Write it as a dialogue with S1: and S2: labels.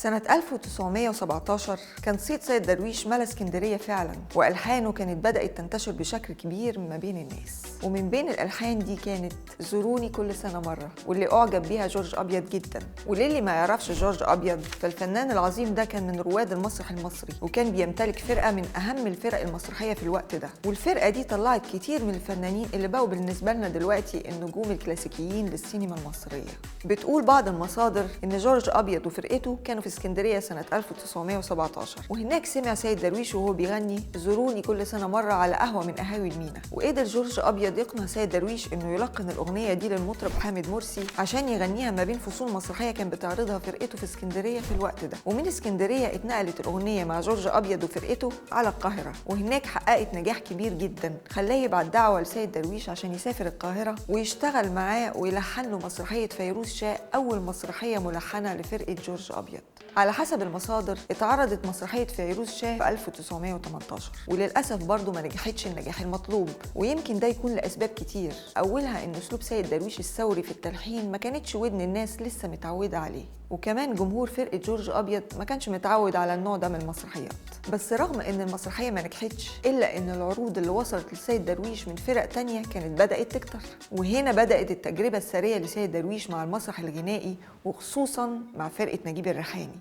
S1: سنة 1917 كان صيت سيد درويش ملا اسكندرية فعلا، وألحانه كانت بدأت تنتشر بشكل كبير ما بين الناس. ومن بين الألحان دي كانت زوروني كل سنة مرة، واللي أعجب بيها جورج أبيض جدا. وللي ما يعرفش جورج أبيض، فالفنان العظيم ده كان من رواد المسرح المصري، وكان بيمتلك فرقة من أهم الفرق المسرحية في الوقت ده. والفرقة دي طلعت كتير من الفنانين اللي بقوا بالنسبة لنا دلوقتي النجوم الكلاسيكيين للسينما المصرية. بتقول بعض المصادر إن جورج أبيض وفرقته كانوا في اسكندرية سنة 1917، وهناك سمع سيد درويش وهو بيغني زوروني كل سنة مرة على قهوة من قهاوي المينا. وقدر جورج أبيض يقنع سيد درويش إنه يلقن الأغنية دي للمطرب حامد مرسي عشان يغنيها ما بين فصول مسرحية كان بتعرضها فرقته في اسكندرية في الوقت ده. ومن اسكندرية اتنقلت الأغنية مع جورج أبيض وفرقته على القاهرة، وهناك حققت نجاح كبير جدا خلاه يبعت دعوة لسيد درويش عشان يسافر القاهرة ويشتغل معاه ويلحن له مسرحية فيروز شاه، أول مسرحية ملحنة لفرقة جورج أبيض. على حسب المصادر اتعرضت مسرحية فيروز شاه في 1918، وللأسف برضو ما نجحتش النجاح المطلوب، ويمكن ده يكون لأسباب كتير. أولها إن أسلوب سيد درويش الثوري في التلحين ما كانتش ودن الناس لسه متعودة عليه، وكمان جمهور فرقة جورج أبيض ما كانش متعود على النوع ده من المسرحيات. بس رغم إن المسرحية ما نجحتش، إلا إن العروض اللي وصلت لسيد درويش من فرق تانية كانت بدأت تكتر. وهنا بدأت التجربة الثرية لسيد درويش مع المسرح الغنائي، وخصوصا مع فرقة نجيب الريحاني.